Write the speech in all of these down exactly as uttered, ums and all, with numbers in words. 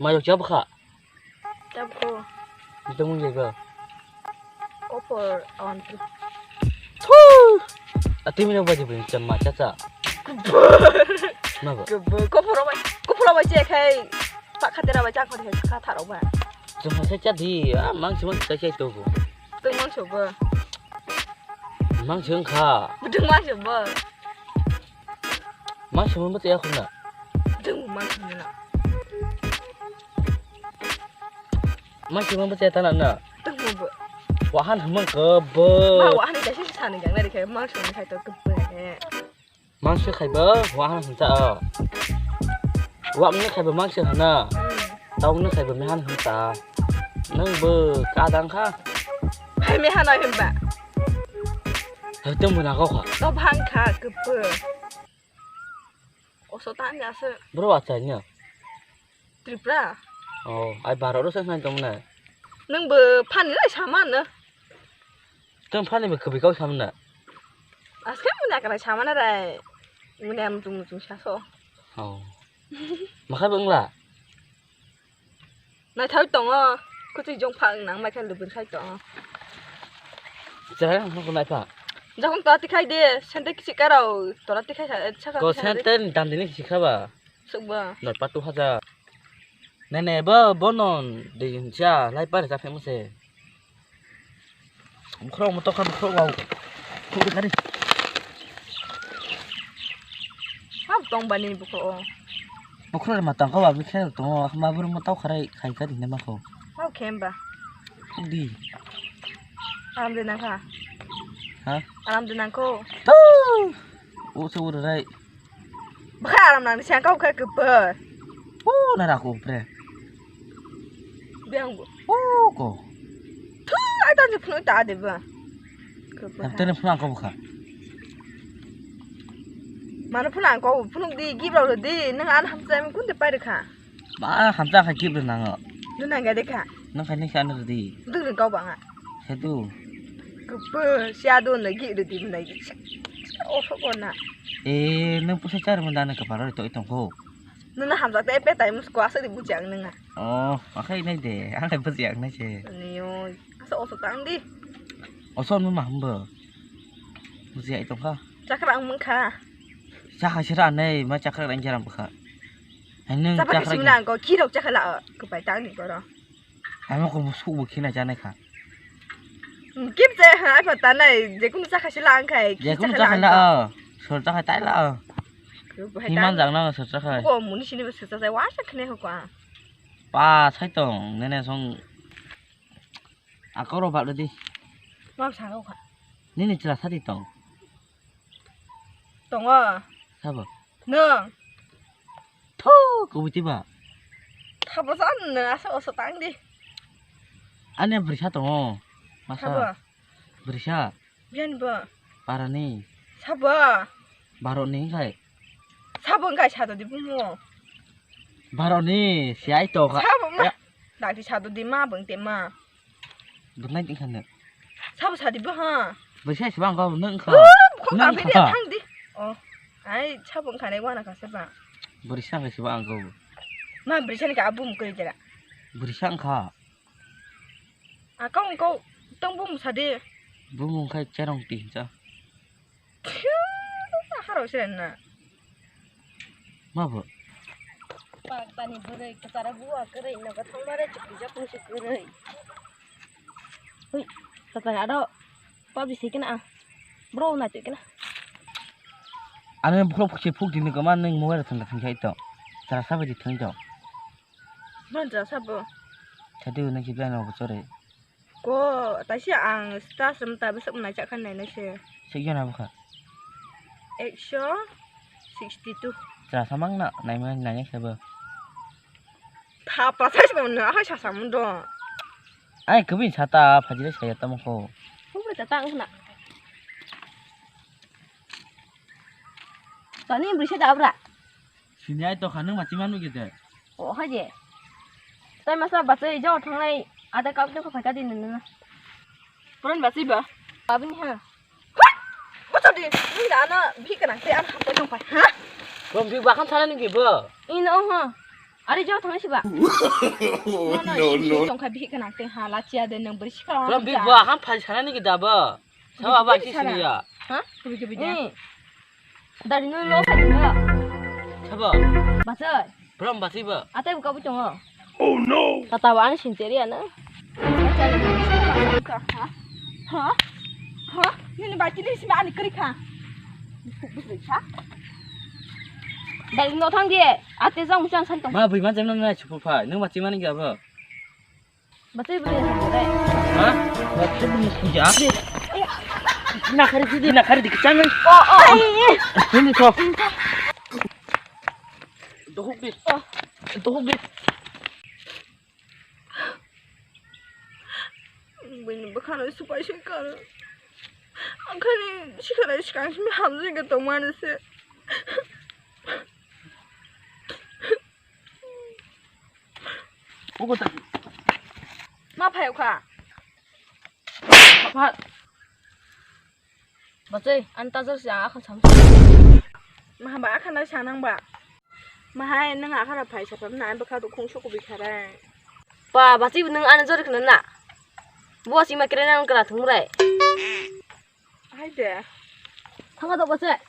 Mayo chap kha. Chap ko. Ito mung jaga. Opor awan tu. Ati mina baji bini chama chacha. Nabo. Kopor bai, kopor bai che khai. Pak khatera bai chak khori khai kha tharo ba. Chama chacha di, ah, mang chama chacha to go. Teng mang choba. Mang chang kha. Budung mang choba. Mang chama ba ya khuna. Budung mang chama na. Mang chama ba ya tana na. Teng mo ba. Wahan hamang ke ba. Ma wahan ni dasi sani jang na dikhai mang chama khai to ke ba. Mangso khaibo wahan hwnta o. Wak no khaibo mangso hwna. Tau no khaibo mehan hwnta. Nang bo kadang kha. Hai mehan oi hwnba. Hai tong bo nagau kha. To bhang kha kebo. Oso tang ya se. Bro achai no. Tripura. Oh, ai baro ro sang nai tong na. Nang bo phani lai sama no. Tong phani bo khobwi kau samna. Aske muna kana samana rai. Muna mutung mutung saso. Oh. Makhai bo wngla? Naithai tongo. Kuchuk jong phang nang mai kha lubun khai tongo. Chara ang ko nai pha. Jakong tora tikhai de, sente kichi karao, tora tikhai sa, saka. Ko sente dam dini kichi khaba. Sukba. Nor patu haja. Nene bo bono de hincha lai pare ta phemu se. Bukhro mo tokha bukhro wau. Khuri kari. Hab tong bani bukhro o. Bukhro ma tang ko ba bikhe tong ma buru mo tau kharai khai kari ne ma ko. Hau khemba. Di. Aram de nang kha. Ha? Aram de nang ko. Tu. O se ur rai. Bwkha aram nang ni sengkha bwkha kwpwr. O na rako upre. Biyang bo. O ko. Thu ai tan phunu ta de ba. Kwpwr. Tene phunu ko bwkha. Mano phunu ko phunu di gibra di nang an hamsa mi kun de pai de kha. Ma hamsa kha gibra nang. Nu nang ga de kha. Nang kha ni kha nang di. Duk ni kau banga. Sedu. Kupu, siya do na gi do di na gi. O so ko na. Eh, nang pusa char manda na kapara to itong ko. Nuna hamjak te pe tai mus ko asa di bujang nang. Oh, akhai nai de. Ang kai bujang nai se. Niyo, asa oso tang di. Oso nu ma hambo. Bujang itong ka. Chakra ang mung kha. Chakha sira nai, ma chakra ang jaram kha. Hai nang chakra sing nang ko kirok chakha la ko pai tang ni ko ro. Amo ko suk bo khina janai kha. Kip je ha pa tanai je kunu chakha sila ang khai. Je kunu chakha la. Sor chakha tai la. Himan jang na sor chakha. Ko muni sini sor chakha wa sa khne ko. Pa sai tong nene song akoro ba di. Mam sa ko kha. Nini chila sadi tong. Tongo. Sabo. Nung. Tho, kubui tiba. Thabo san nung asa oso tang di. Ani brisa tongo. Masa. Sabo. Brisa. Bian bo. Parani. Sabo. Baroni khai. Sabo khai sado di bumo. Baroni siai to kha. Sabo ma. Dati sado di ma bung te ma. Bunai tingkha ne. Sabo sadi bo ha. Bo sai sibang ko nung kha. Khong ta phe thang di. Oh. Ai sabo khane wana kha seba. Buri sang sibang ko. Ma buri sang ka abu mukri jera. Buri sang kha. A kong ko tong bum sadi. Bum khai cherong ti cha. Haro se na. Ma bo. Pak tani bwrwi kwchara bua kwrwi nogo thangmare chukijak nisi kwrwi. Hui, kwchara aro pa bisi kena. Bro na tu kena. Ano bro phukse phuk dini kama nung mobile thang thang khai to. Chara sabai di thang to. Manja sabo. Thadi unang si biang no bosore. Ko, taisi ang stas rum ta besok menai chak kan nai nai se. Sekian apa kha? Ekso sixty two. Chara samang na nai mai nai se bo. Thapa sai se mo na hai sa samung do. Ai kebin sata phajile saya tamo ko. Hubra ta tang na. Tani bri se dabra. Sini ai to khanung machi manu gede. O haje. Tai masa bachai jo thangnai ada kap de ko phaika din nana. Puran bachai ba. Abini ha. Hoi! Bachai di. Ni da na bi kana te an hapai tong pai. Ha? Bom bi bakan sana ni bo. Ino ha. Ari jo thang siba. No, no, no, no. Tongkha bihik kana te ha la chia de nang beri sikha. Bro, bihik bo ham phai sana ni kita bo. Sawa ba ki sini ya. Ha? Kubi kubi de. Hmm. Dari no lo phai no. Sabo. Basai. Bro, basai ba. Atai buka bu chongo. Oh no. Tata wa ani sinteri ana. Ha? Ha? Nini bati ni sima ani kri kha. Dari no thang dia. Ate jang musan san tong. Ma bui ma jemna na chupu pha. Nung bati mani ga ba. Batai bui ya sangkore. Ha? Batai bui kuya. Na khari di, na khari di kecang. Oh, oh. Ini kok. Dohuk di. Dohuk di. Bini bwkhano supai se kar. Angkhani sikharai sikang simi hamjai ga tongmani se. Ugo ta. Ma phayok kha. Pha. Bachai, an tajak si ang akhal sam. Maha ba akhal nai sanang ba. Mahai nang akhal phai sa pam na bwkha du khung suku bi kharai. Pa, bachai nang an jor khna na. Bo si ma kre nang kra thung rai. Hai de. Thanga do bachai.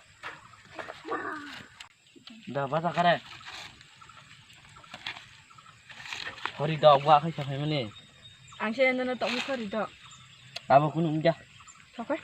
Da ba ta kare. Khori dok ba khai sa phai mani. Ang se nana tong khori dok. Abo kunu umja. Sokai.